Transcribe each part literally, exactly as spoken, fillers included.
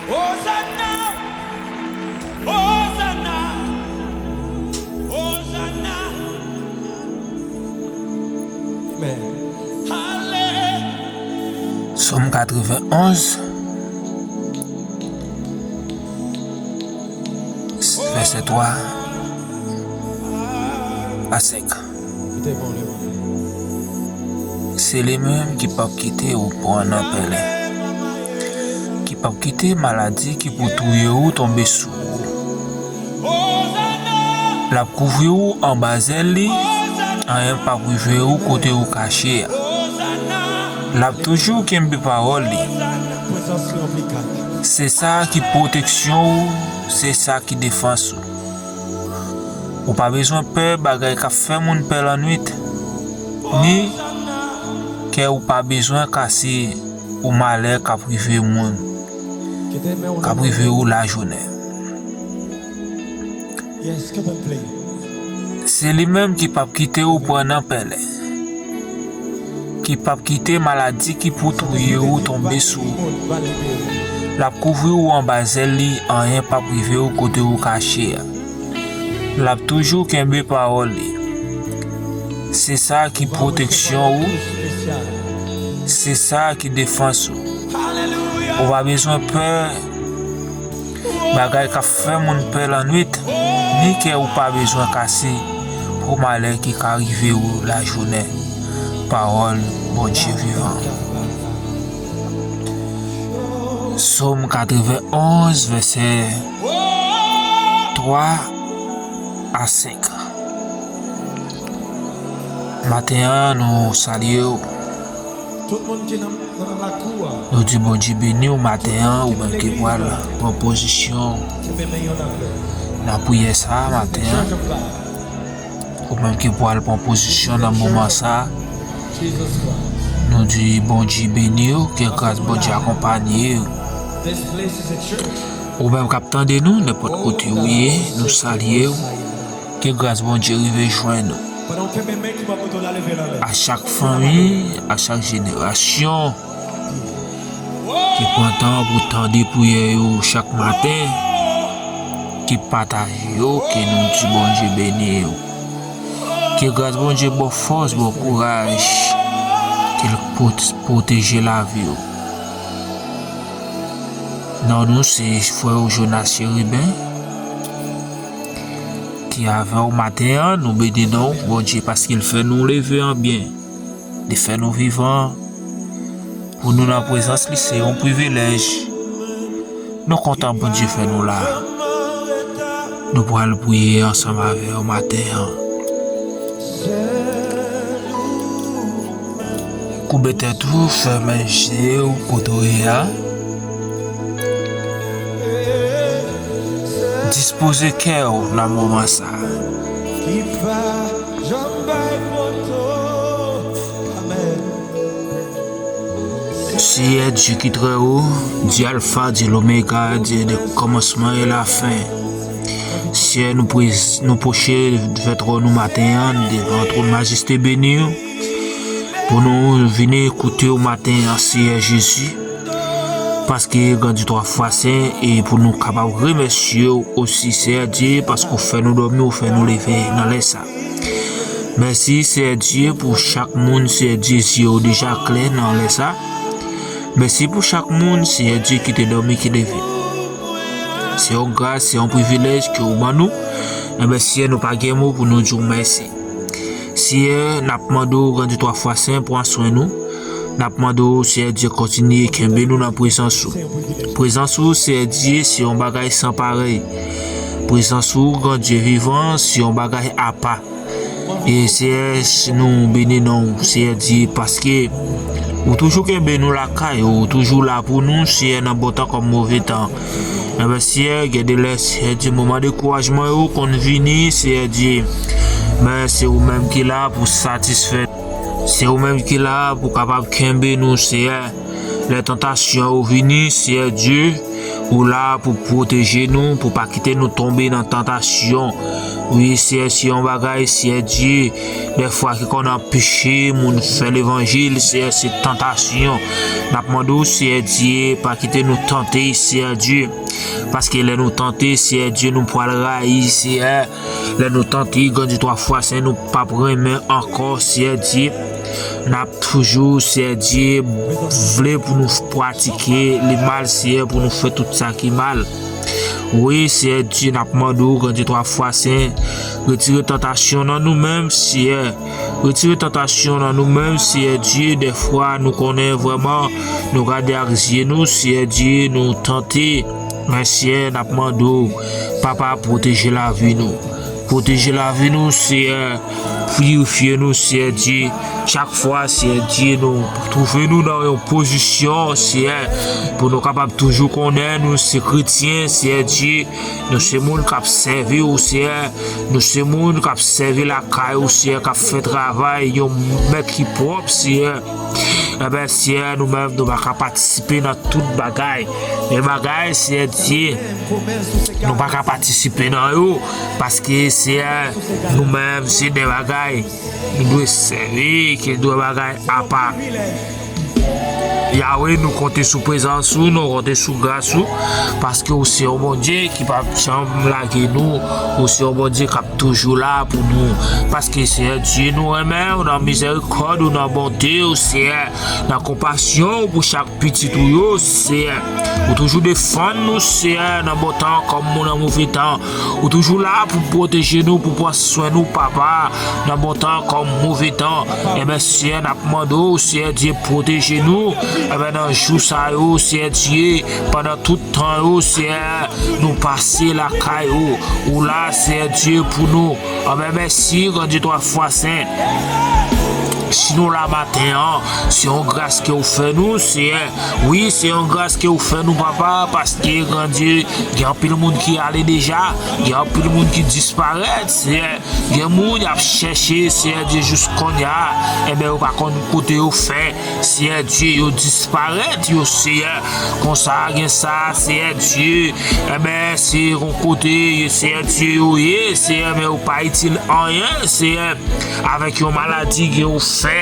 Hosanna, Hosanna, Hosanna. Amen. Hallelujah. Sòm katrevenn onz, vèsè twa a senk. Se li menm ki p ap kite ou pran nan pèlen, ki p ap kite maladi ki pou touye ou tonbe sou ou. L ap kouvri ou anba zèl li, anyen p ap rive ou kote ou kache a. L ap toujou kenbe pawòl li. Se sa ki pwoteksyon ou, se sa ki defans ou. Ou pa bezwen pè bagay k ap fè moun pè lannwit, ni kè ou pa bezwen kase pou malè k ap rive moun, k ap rive ou lajounen. Se li menm ki p ap kite ou pran nan pèlen, ki p ap kite maladi ki pou touye ou tonbe sou ou. L ap kouvri ou anba zèl li, anyen p ap rive ou kote ou kache a. L ap toujou kenbe pawòl li. Se sa ki pwoteksyon ou, se sa ki defans ou. Ou pa bezwen pè bagay k ap fè moun pè lannwit, ni kè ou pa bezwen kase pou malè ki ka rive ou lajounen. Pawòl Bondye vivan. Sòm katrevenn onz, vèsè twa a senk. Maten an, nou salye w. Nou di Bondye beni w maten an, ou menm ki pral pran pozisyon nan priyè sa a maten an, ou menm ki pral pran pozisyon nan moman sa a. Nou di Bondye beni w, ke gras Bondye akonpanye w. Ou menm k ap tande nou, nenpòt kote ou ye, nou salye w. Ke gras Bondye rive jwenn nou. A chak fanmi, a chak jenerasyon ki pran tan pou tande priyè yo chak maten, ki pataje yo, ke nou di Bondye beni yo. Ke gras Bondye ba w fòs, ba w kouraj, ke l pwot-, pwoteje lavi w. Non nou se frè w Jonas Chérubin. Ki avè w maten an, nou beni non w, Bondye, paske l fè nou leve an byen. Li fè nou vivan. Pou nou nan prezans li, se yon privilèj. Nou kontan Bondye fè nou la. Nou pral priye ansanm avè w maten an. Koube tèt ou, fèmen je w kote w ye a. Dispoze kè w nan moman sa a. Ki pa janm bay poto. Amèn. Seyè Dye ki trè wo, Dye Alfa, Dye Lomega, Dye de kòmansman e lafen. Seyè, nou prez-, nou pwoche devè twòn ou maten an, devan twòn majeste beni w, pou nou vini koute w maten an, Seyè Jezi. Paske grandi twa fwa sen, e pou nou kapab remèsye w osi, Seyè Dye, paske w fè nou dòmi, w fè nou leve nan lè sa. Mèsi, Seyè Dye, pou chak moun, Seyè Dye, zye yo deja klè nan lè sa. Mèsi pou chak moun, Seyè Dye, ki te dòmi, ki leve. Se yon gras, se yon privilèj ke w ban nou. Enben, Seyè, nou pa gen mo pou nou di w mèsi. Seyè, n ap mande w grandi twa fwa sen, pran swen nou. N ap mande w, Seyè Dye, kontinye kenbe nou nan prezans ou. Prezans ou, Seyè Dye, se yon bagay san parèy. Prezans ou, Gran Dye vivan, se yon bagay apa. E Seyè, nou beni non w, Seyè Dye, paske ou toujou kenbe nou lakay ou, ou toujou la pou nou, Seyè, nan bon tan kòm move tan. Enben, Seyè, gen de lè, Seyè Dye, moman dekourajman yo konn vini, Seyè Dye. Men se ou menm ki la pou satisfè. Se ou menm ki la pou kapab kenbe nou, Seyè. Lè tantasyon yo vini, Seyè Dye, Ou la pou pwoteje nou, pou pa kite nou tonbe nan tantasyon. Wi, Seyè, se yon bagay, Seyè Dye, dèfwa ki konn anpeche moun fè levanjil, Seyè, se tantasyon. N ap mande w, Seyè Dye, pa kite nou tante, Seyè Dye. Paske lè nou tante, Seyè Dye, nou pral rayi, Seyè. Lè nou tante, Grandye twa fwa sen, nou p ap renmen ankò, Seyè Dye. N ap toujou, Seyè Dye, vle pou nou pratike lemal, Seyè, pou nou fè tout sa ki mal. Wi, Seyè Dye, n ap mande w, Grandye twa fwa sen, retire tantasyon nan nou menm, Seyè. Retire tantasyon nan nou menm, Seyè Dye. Dèfwa, nou konnen vrèman, nou gade ak zye nou, Seyè Dye, nou tante. Men, Seyè, n ap mande w, Papa, pwoteje lavi nou. Pwoteje lavi nou, Seyè. Pirifye nou, Seyè Dye. Chak fwa, Seyè Dye, nou twouve nou nan yon pozisyon, Seyè, pou nou kapab toujou konnen nou se kretyen, Seyè Dye. Nou se moun k ap sèvi w, Seyè. Nou se moun k ap sèvi lakay ou, Seyè, k ap fè travay yon mèt ki pwòp, Seyè. Enben, Seyè, nou menm, nou pa ka patisipe nan tout bagay. Men bagay, Seyè Dye, nou pa ka patisipe nan yo, paske, Seyè, nou menm, se de bagay nou dwe sèvi, ki dwe bagay apa. Yawe, nou konte sou prezans ou, nou konte sou gras ou, paske ou se yon Bondye ki p ap janm lage nou, ou se yon Bondye k ap toujou la pou nou. Paske, Seyè Dye, nou renmen w nan mizèrikòd ou, nan bonte w, Seyè, nan konpasyon w pou chak pitit ou yo, Seyè. Ou toujou defann nou, Seyè, nan bon tan kòm nan move tan. Ou toujou la pou pwoteje nou, pou pran swen nou, Papa, nan bon tan kòm move tan. Enben, Seyè, n ap mande w, Seyè Dye, pwoteje nou. Enben, nan jou sa yo, Seyè Dye, pandan tout tan yo, Seyè, nou pase lakay ou. Ou la, Seyè Dye, pou nou. Enben, mèsi, Grandye twa fwa sen. Si nou la maten an, se yon gras ke w fè nou, Seyè. Wi, se yon gras ke w fè nou, Papa, paske, Grandye, gen anpil moun ki ale deja, gen anpil moun ki disparèt, Seyè. Gen moun y ap chèche, Seyè Dye, jis kounye a, enben, yo pa konn kote yo fè, Seyè Dye, yo disparèt, yo, Seyè. Konsa, gen sa, Seyè Dye, enben, se yon kote, Seyè Dye, yo ye, Seyè, men yo pa itil anyen, Seyè. Avèk yon maladi ke yo fè,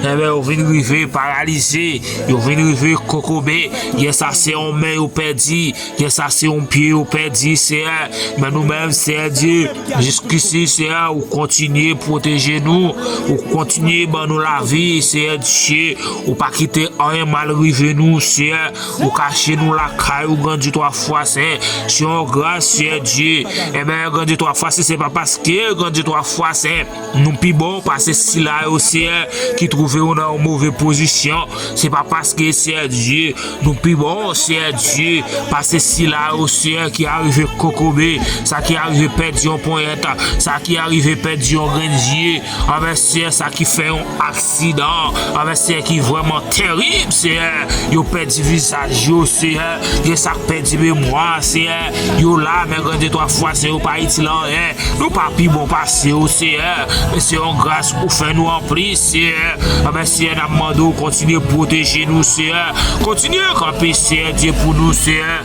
enben, yo vin rive paralize, yo vin rive kokobe, gen sa se yon men yo pèdi, gen sa se yon pye yo pèdi, Seyè. Men nou menm, Seyè Dye, jiskisi, Seyè, ou kontinye pwoteje nou, ou kontinye ban nou lavi, Seyè Dye, ou pa kite anyen mal rive nou, Seyè, ou kache nou lakay ou, Grandye twa fwa sen, se yon gras, Seyè Dye. Enben, Grandye twa fwa sen, se pa paske, Grandye twa fwa sen, nou pi bon pase sila yo, Seyè, ki twouve yo nan yon move pozisyon. Se pa paske, Seyè Dye, nou pi bon, Seyè Dye, pase sila yo, Seyè, ki arive kokobe, sa ki arive pèdi yon ponyèt, sa ki arive pèdi yon grenn zye, anben, Seyè, sa ki fè yon aksidan, anben, Seyè, ki vrèman terib, Seyè, yo pèdi vizaj yo, Seyè, gen sa k pèdi memwa, Seyè, yo la, men Grandye twa fwa sen, yo pa itil anyen. Nou pa pi bon pase yo, Seyè. Men se yon gras ou fè nou anplis, Seyè. Anben, Seyè, n ap mande w kontinye pwoteje nou, Seyè. Kontinye kanpe, Seyè Dye, pou nou, Seyè.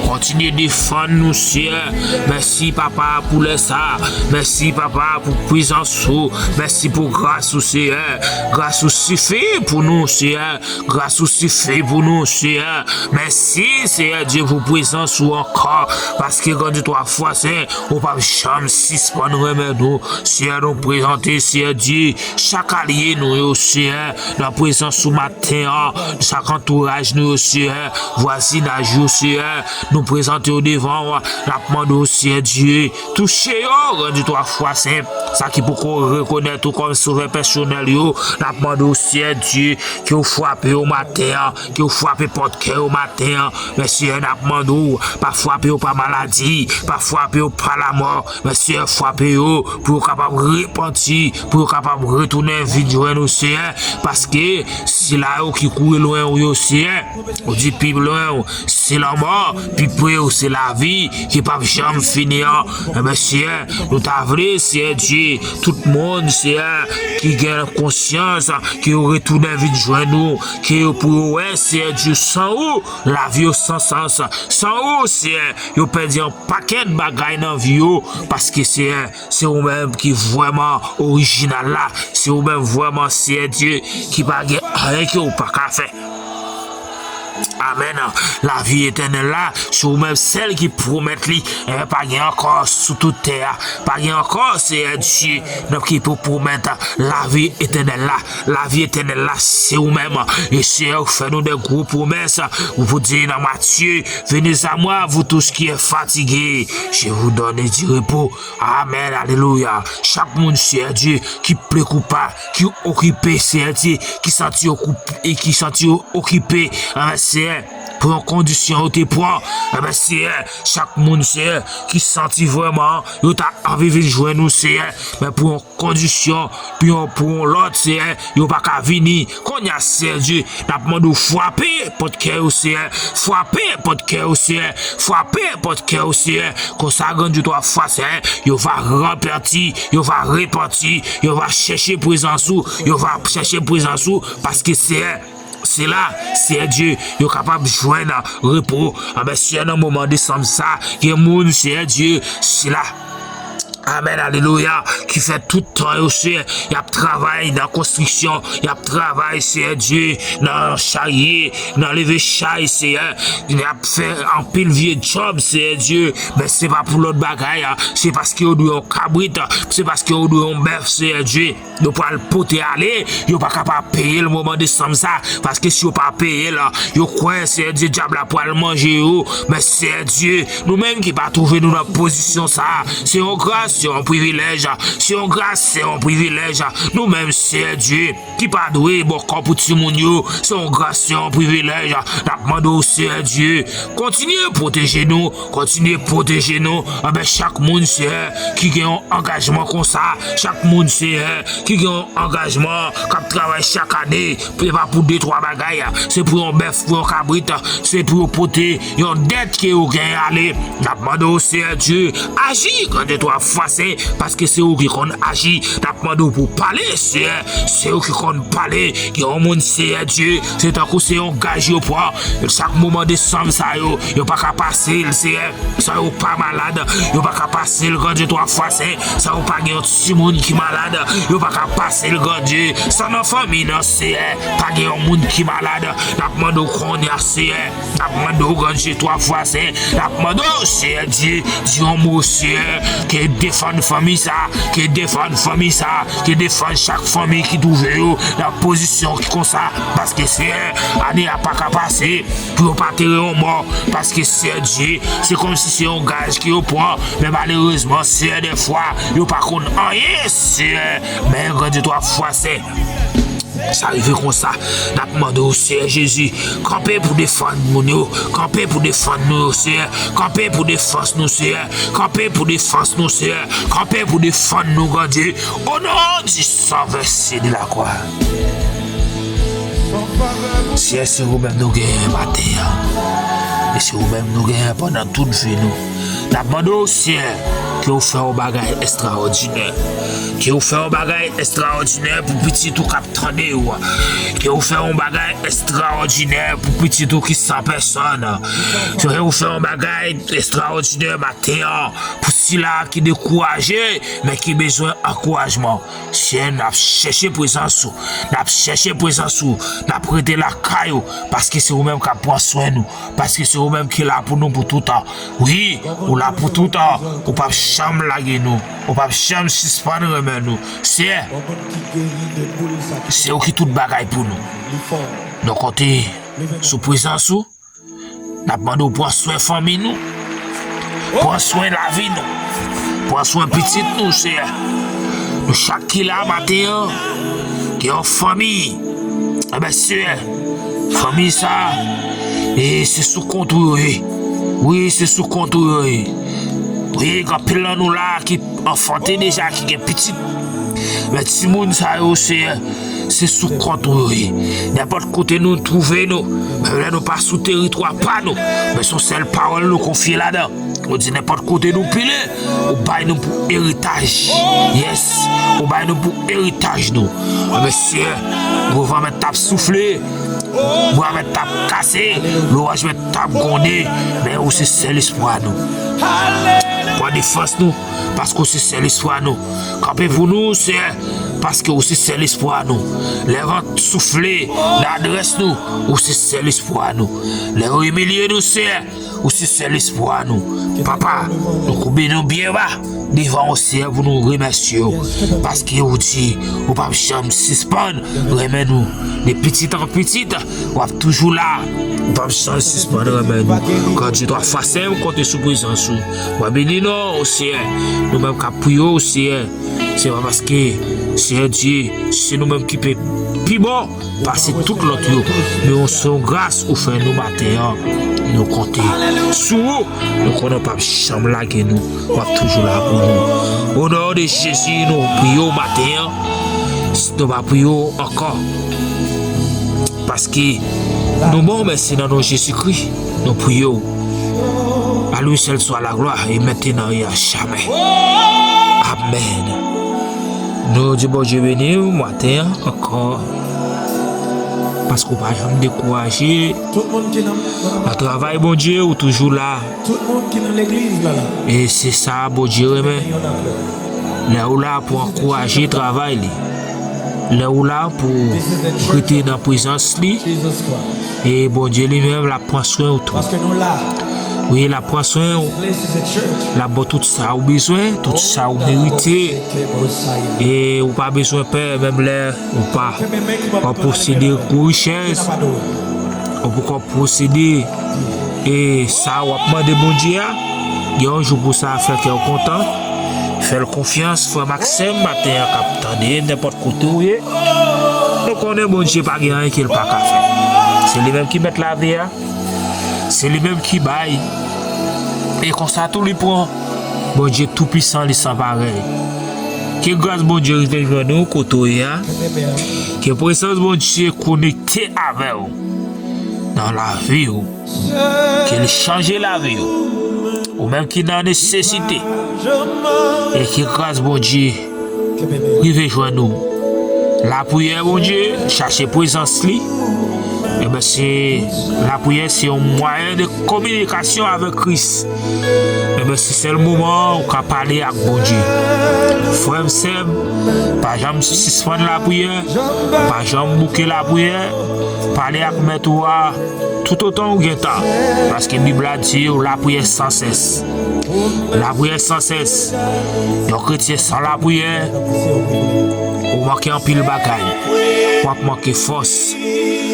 Kontinye defann nou, Seyè. Mèsi, Papa, pou lè sa. Mèsi, Papa, pou prezans ou. Mèsi pou gras ou, Seyè. Gras ou sifi pou nou, Seyè. Gras ou sifi pou nou, Seyè. Mèsi, Seyè Dye, pou prezans ou ankò. Paske, Grandye twa fwa sen, ou p ap janm sispann renmen nou. Seyè, nou prezante, Seyè Dye, chak alye nou yo, Seyè, nan prezans ou maten an, chak antouraj nou yo, Seyè, vwazinaj yo, Seyè, nou prezante yo devan w. N ap mande w, Seyè Dye, touche yo, Grandye twa fwa sen. Sa ki poko rekonèt ou kòm sovè pèsonèl yo, n ap mande w, Seyè Dye, ke w frape yo maten an, ke w frape pòt kè yo maten an. Men, Seyè, n ap mande w, pa frape yo pa maladi, pa frape yo pa lamò. Men, Seyè, frape yo pou yo kapab repanti, pou yo kapab retounen vin jwenn ou, Seyè. Paske sila yo ki kouri lwen ou yo, Seyè, ou di pi lwen ou, se lanmò, pi Pou yo, se lavi ki p ap janm fini an. Enben, Seyè, nou ta vle, Seyè Dye, tout moun, Seyè, ki gen konsyans, ke yo retounen vin jwenn ou, ke yo pou yo wè, Seyè Dye, san ou, lavi yo san sans. San ou, Seyè, yo pèdi yon pakèt bagay nan vi yo, paske, Seyè, se ou menm ki vrèman orijinal la. Se ou menm vrèman, Seyè Dye, ki pa gen anyen ke ou pa ka fè. Amèn. Lavi etènèl la, se ou menm sèl ki pwomèt li. Enben, pa gen ankò sou tout tè a. Pa gen ankò, Seyè Dye, nan ki pou pwomèt lavi etènèl la. Lavi etènèl la, se ou menm. E Seyè, ou fè nou de gwo pwomès. Ou pou di nan Matye, venez à moi, vous tous qui êtes fatigués, je vous donne du repos. Amèn, alelouya. Chak moun, Seyè Dye, ki prekoupa, ki okipe, Seyè Dye, ki santi yo koup-, e ki santi yo okipe, enben, Seyè, pou yon kondisyon yo te pran, enben, Seyè, chak moun, Seyè, ki santi vrèman yo ta anvi vin jwenn ou, Seyè, men pou yon kondisyon, pou yon, pou yon lòt, Seyè, yo pa ka vini. Kounye a, Seyè Dye, n ap mande w frape pòt kè yo, Seyè. Frape pòt kè yo, Seyè. Frape pòt kè yo, Seyè. Konsa, Gran Dye twa fwa sen, yo va repanti, yo va repanti, yo va chèche prezans ou, yo va chèche prezans ou, paske, Seyè, se la, Seyè Dye, yo kapab jwenn repo. Anben, Seyè, nan moman desanm sa, gen moun, Seyè Dye, se la. Amèn, alelouya, ki fè tout tan yo, Seyè, y ap travay nan konstriksyon, y ap travay, Seyè Dye, nan charye, nan leve chay, Seyè, y ap fè anpil vye djòb, Seyè Dye, men se pa pou lòt bagay, se paske yo dwe yon kabrit, se paske yo dwe yon bèf, Seyè Dye. Yo pral pote ale, yo pa ka pa peye l moman desanm sa, paske si yo pa peye l, yo kwè, Seyè Dye, dyab la pral manje yo, men Seyè Dye, nou menm ki pa twouve nou nan pozisyon sa, se yon gras, se yon privilèj, se yon gras, se yon privilèj, nou menm, Seyè Dye, ki pa dwe bòkò pou timoun yo, se yon gras, se yon privilèj, n ap mande w, Seyè Dye, kontinye pwoteje nou, kontinye pwoteje nou, anben chak moun, Seyè, ki gen yon angajman konsa, chak moun, Seyè, ki gen yon angajman, k ap travay chak ane, se pa pou de, twa bagay, se pou yon bèf, pou yon kabrit, se pou yo pote yon dèt ke yo genyen ale. N ap mande w, Seyè Dye, aji, Gran Dye twa fwa sen, paske se ou ki konn aji. N ap mande w pou pale, Seyè, se ou ki konn pale. Gen yon moun, Seyè Dye, se tankou se yon gaj yo pran. Chak moman desanm sa yo, yo pa ka pase l, Seyè, san yo pa malad. Yo pa ka pase l, Gran Dye twa fwa sen, san yo pa gen yon timoun ki malad. Yo pa ka pase l, Gran Dye, san nan fanmi nan, Seyè, pa gen yon moun ki malad. N ap mande w kounye a, Seyè. N ap mande w, Gran Dye twa fwa sen. N ap mande w, Seyè Dye, di yon mo, Seyè, ke defann fanmi sa, ke defann fanmi sa, ke defann chak fanmi ki twouve yo nan pozisyon ki konsa, paske, Seyè, ane a pa ka pase pou yo pa antere yon mò, paske, Seyè Dye, se kòmsi se yon gaj ke yo pran, men malerezman, Seyè, dèfwa, yo pa konn anyen, Seyè, men, Gran Dye twa fwa sen. Sa rive konsa, n ap mande w, Seyè Jezi, kanpe pou defann moun yo, kanpe pou defann nou yo, Seyè, kanpe pou defans nou, Seyè, kanpe pou defans nou, Seyè, kanpe pou defann nou, Gran Dye, o non di san vèse de la kwa. Seyè, se ou menm nou genyen maten an, e se ou menm nou genyen pandan tout vi nou. N ap mande w, Seyè, ke w fè yon bagay estrawòdinè. Ke w fè yon bagay estrawòdinè pou pitit ou k ap tande w. Ke w fè yon bagay estrawòdinè pou pitit ou ki san pèsòn. Ke w fè yon bagay estrawòdinè maten an pou sila ki dekouraje, men ki bezwen ankourajman. Seyè, n ap chèche prezans ou. N ap chèche prezans ou. N ap rete lakay ou, paske se ou menm k ap pran swen nou. Paske se ou menm ki la pou nou pou toutan. Wi, ou la pou toutan. Ou p ap janm lage nou. Ou p ap janm sispann renmen nou. Seyè, se ou ki tout bagay pou nou. Nou konte sou prezans ou. N ap mande w pran swen fanmi nou. Pran swen lavi nou. Pran swen pitit nou, Seyè. Nou chak ki la maten an, gen yon fanmi. Enben, Seyè, fanmi sa, e se sou kont ou yo ye. Wi, se sou kont ou yo ye. Wi, gen anpil nan nou la ki anfante deja, ki gen pitit. Men timoun sa yo, Seyè, Se sou kont ou yo ye. Nenpòt kote nou twouve nou, menm lè nou pa sou teritwa pa nou, men se yon sèl pawòl nou konfye ladan. Ou di nenpòt kote nou pile, ou bay nou pou eritaj. Yes, ou bay nou pou eritaj nou. Anben, Senyè, gwo van mèt t ap soufle, bwa mèt t ap kase, lowaj mèt t ap gwonde, men ou se sèl espwa nou. Pran defans nou, paske ou se sèl espwa nou. Kanpe pou nou, Senyè, paske ou se sèl espwa nou. Lè van soufle nan adrès nou, ou se sèl espwa nou. Lè yo imilye nou, Senyè, ou se sèl espwa nou. Papa, nou koube nou byen ba devan ou, Senyè, pou nou remèsye w, paske ou di ou p ap janm sispann renmen nou. De pitit an pitit, w ap toujou la. Ou p ap janm sispann renmen nou. Grandi twa fwa senk, konte sou prezans ou. W ap beni non, Senyè. Nou menm k ap priye w, Senyè. Se pa paske, Senyè Dye, se nou menm ki pe pi bon pase tout lòt yo. Men se yon gras ou fè nou maten an. Nou konte sou ou. Nou konnen w p ap janm lage nou. W ap toujou la pou nou. O non de Jezi, nou priye w maten an. Nou pa priye w ankò. Paske nou ba w mèsi nan non Jezikri. Nou priye w. A lui seul soit la gloire, e mentenan e a jamè. Amèn. Nou di Bondye beni w maten an ankò. Paske w pa janm dekouraje. Tout moun ki nan mouvman. Nan travay Bondye, ou toujou la. Tout moun ki nan legliz la la. E se sa Bondye renmen. Lè ou la pou ankouraje travay li. Lè ou la pou rete nan prezans li. E Bondye li menm l ap pran swen ou tou. Wi, l ap pran swen ou. L ap ba w tout sa ou bezwen, tout sa ou merite. E ou pa bezwen pè, menm lè ou pa, w ap posede gwo richès, ou poko posede e sa w ap mande Bondye a, gen yon jou pou sa fè kè w kontan. Fè l konfyans, frè m ak sè m, maten an k ap tande, nenpòt kote w ye. Nou konnen Bondye pa gen anyen ke l pa ka fè. Se li menm ki mèt lavi a. Se li menm ki bay. E konsa tou li pran. Bondye toupisan, li san parèy. Ke gras Bondye rive jwenn ou kote w ye a. Ke prezans Bondye konekte avè w nan lavi w. Ke li chanje lavi w. Ou menm ki nan nesesite. E ke gras Bondye rive jwenn ou. Lapriyè, Bondye, chache prezans li. Enben, se lapriyè, se yon mwayen de kominikasyon avèk Kris. Enben, se sèl moman ou ka pale ak Bondye. Frè m, sè m, pa janm sispann lapriyè, pa janm bouke lapriyè, pale ak Mèt ou a, toutotan ou gen tan, paske Bib la di w lapriyè san sès. Lapriyè san sès. Yon kretyen san lapriyè, ou manke anpil bagay. W ap manke fòs,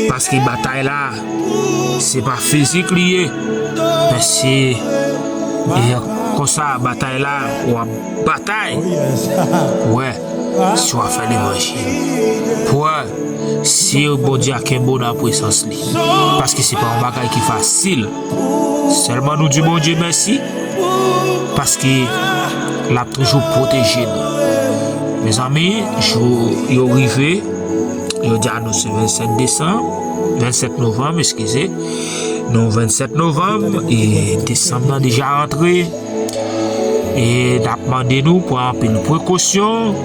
paske batay la, se pa fizik li ye, men se, e konsa, batay la, w ap batay. Wè, si w ap fè levanjil. Pou wè si Bondye a kenbe w nan prezans li. Paske se pa yon bagay ki fasil. Sèlman nou di Bondye mèsi. Paske l ap toujou pwoteje nou. Mezanmi, jou yo rive. Yo di a nou se vennsèt desanm. Vennsèt novanm, eskize. Nou vennsèt novanm, e desanm nan deja rantre. E n ap mande nou pran anpil prekosyon.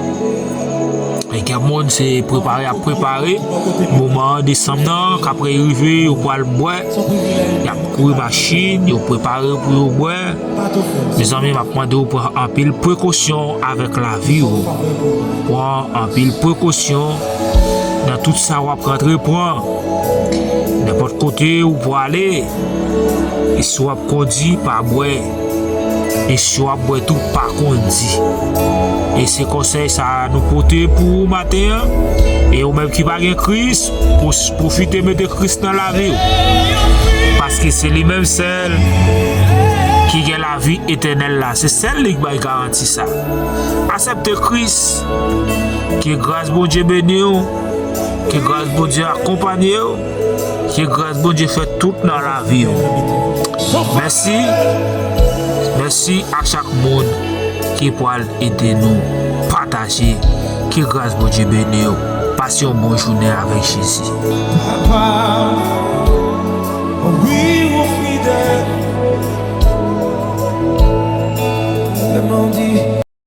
E gen moun se prepare y ap prepare. Moman desanm nan, k ap rive, yo pral bwè. Y ap kouri machin, yo prepare pou yo bwè. Mezanmi, m ap mande w pran anpil prekosyon avèk lavi w. Pran anpil prekosyon nan tout sa w ap rantre pran. Nenpòt kote ou prale, e si w ap kondi, pa bwè. E si w ap bwè tou, pa kondi. E se konsèy sa a nou pote pou ou maten an. E ou menm ki pa gen Kris, pwofite mete Kris nan lavi w. Paske se li menm sèl ki gen lavi etènèl la. Se sèl li k bay garanti sa. Aksepte Kris. Ke gras Bondye beni w. Ke gras Bondye akonpanye w. Ke gras Bondye fè tout nan lavi w. Mèsi. Mèsi a chak moun ki pral ede nou pataje. Ke gras Bondye beni w. Pase yon bon jounen avèk Jezi. Papa, wi ou fidèl. Lè m di